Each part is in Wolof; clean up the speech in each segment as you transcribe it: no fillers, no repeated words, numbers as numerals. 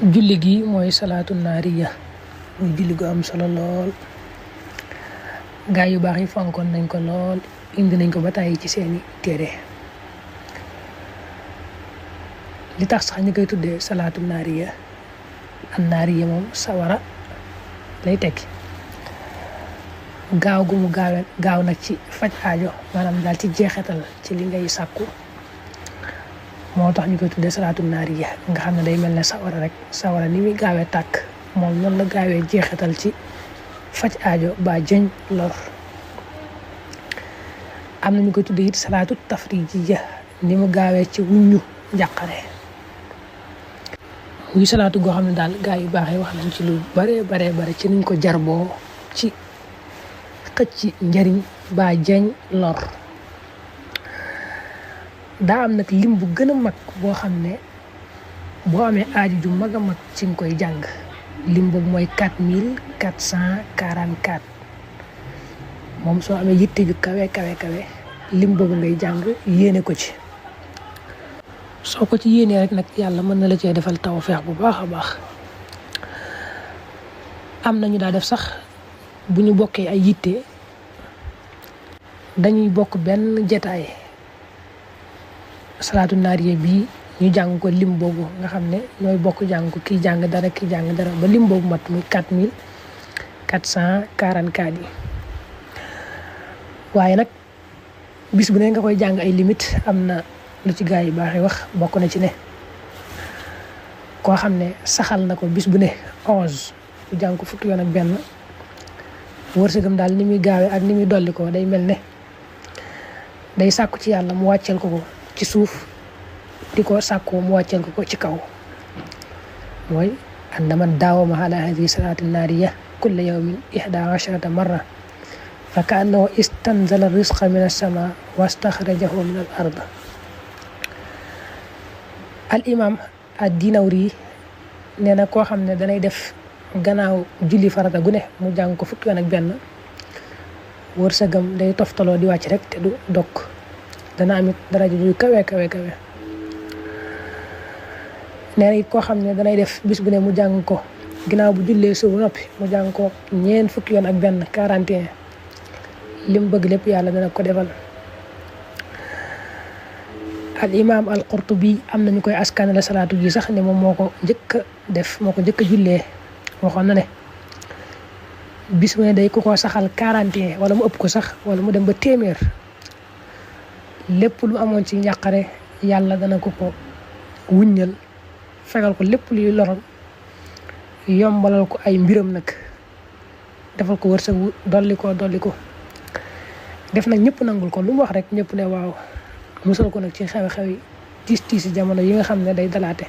julli gi mooy salaatu naariya muy julli gu am solo lool gaa yu baax yi fonkoon nañ ko lool indi nañ ko ba tàyyi ci seeni téere li tax sax ñu koy tuddee salaatu naariya an naariya moom sawara lay tekki gaaw gu mu gaaw nag ci faj aajo maanaam daal ci jeexital ci li ngay sàkku moo tax ñu koy tuddee salaatu naariya nga xam ne day mel ne sawara rek sawara ni muy gaawee tàkk moom noonu la gaawee jeexital ci faj aajo ba jëñ lor. am na ñu koy tuddee it salaatu tafrijiya ni mu gaawee ci wuññu njàqare muy salaatu goo xam ne daal gaa yu baax yi wax nañ ci lu bare ci niñ ko jarboo ci xëcc njëriñ ba jëñ lor. daa am nag lim bu gën a mag boo xam ne boo amee aaju ju mag a mag ci nga koy jàng lim boobu mooy 4444 moom soo amee yitte ju kawe lim boobu ngay jàng yéene ko ci. soo ko ci yéenee rek nag yàlla mën na la cee defal tawfeex bu baax a baax. am nañu daa def sax bu ñu bokkee ay yitte dañuy bokk benn jataay salaatu naariya bii ñu jàng ko lim boobu nga xam ne ñooy bokk jàng ko kii jàng dara ba lim boobu mat muy 4444 yi. waaye nag bis bu ne nga koy jàng ay limite am na lu ci gaa yi baaxee wax bokk na ci ne koo xam ne saxal na ko bis bu ne 11 bu jàng ko fukki yoon ak benn wërsëgam daal ni muy gaawee ak ni muy dolli ko day mel ne day sàkku ci yàlla mu wàcceel ko ci suuf di ko sàkkoo mu wàcceel ko ci kaw mooy andama daawama ala hadihi salaati naariya kulla yawmin 11 marra fa ka annahu istanzala risqa min as-samaa wa staxrajahu min al ard. al imam ad-Dinawri nee na koo xam ne danay def gannaaw julli farata gu ne mu jàng ko fukki yoon ak benn wërsëgam day toftaloo di wàcc rek te du dokk dana amit daraja ju kawe nee na it koo xam ne danay def bis bu ne mu jàng ko ginnaaw bu jullee suba noppi mu jàng ko ñeent fukki yoon ak benn 41 lim bëgg lépp yàlla dana ko defal. al imam al Qurtubi am nañu koy askan la salaatu gi sax ne moom moo ko njëkk a def moo ko njëkk a jullee waxoon na ne bis bu ne day ko saxal 41 wala mu ëpp ko sax wala mu dem ba téeméer lépp lu amoon ci njàqare yàlla dana ko wuññal fegal ko lépp luy loral yombalal ko ay mbiram nag defal ko wërsëg dolli ko def nag ñëpp nangul ko lu mu wax rek ñëpp ne waaw musal ko nag ci xew-xew yi tiis jamono yi nga xam ne day dalaate.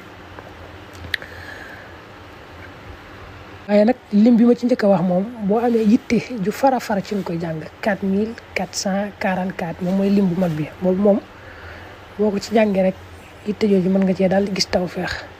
waaye nag lim bi ma ci njëkk a wax moom boo amee yitte ju fara ci nga koy jàng 4444 moom mooy lim bu mag bi boobu moom boo ko ci jàngee rek yitte jooju mën nga cee daal gis tawfeex.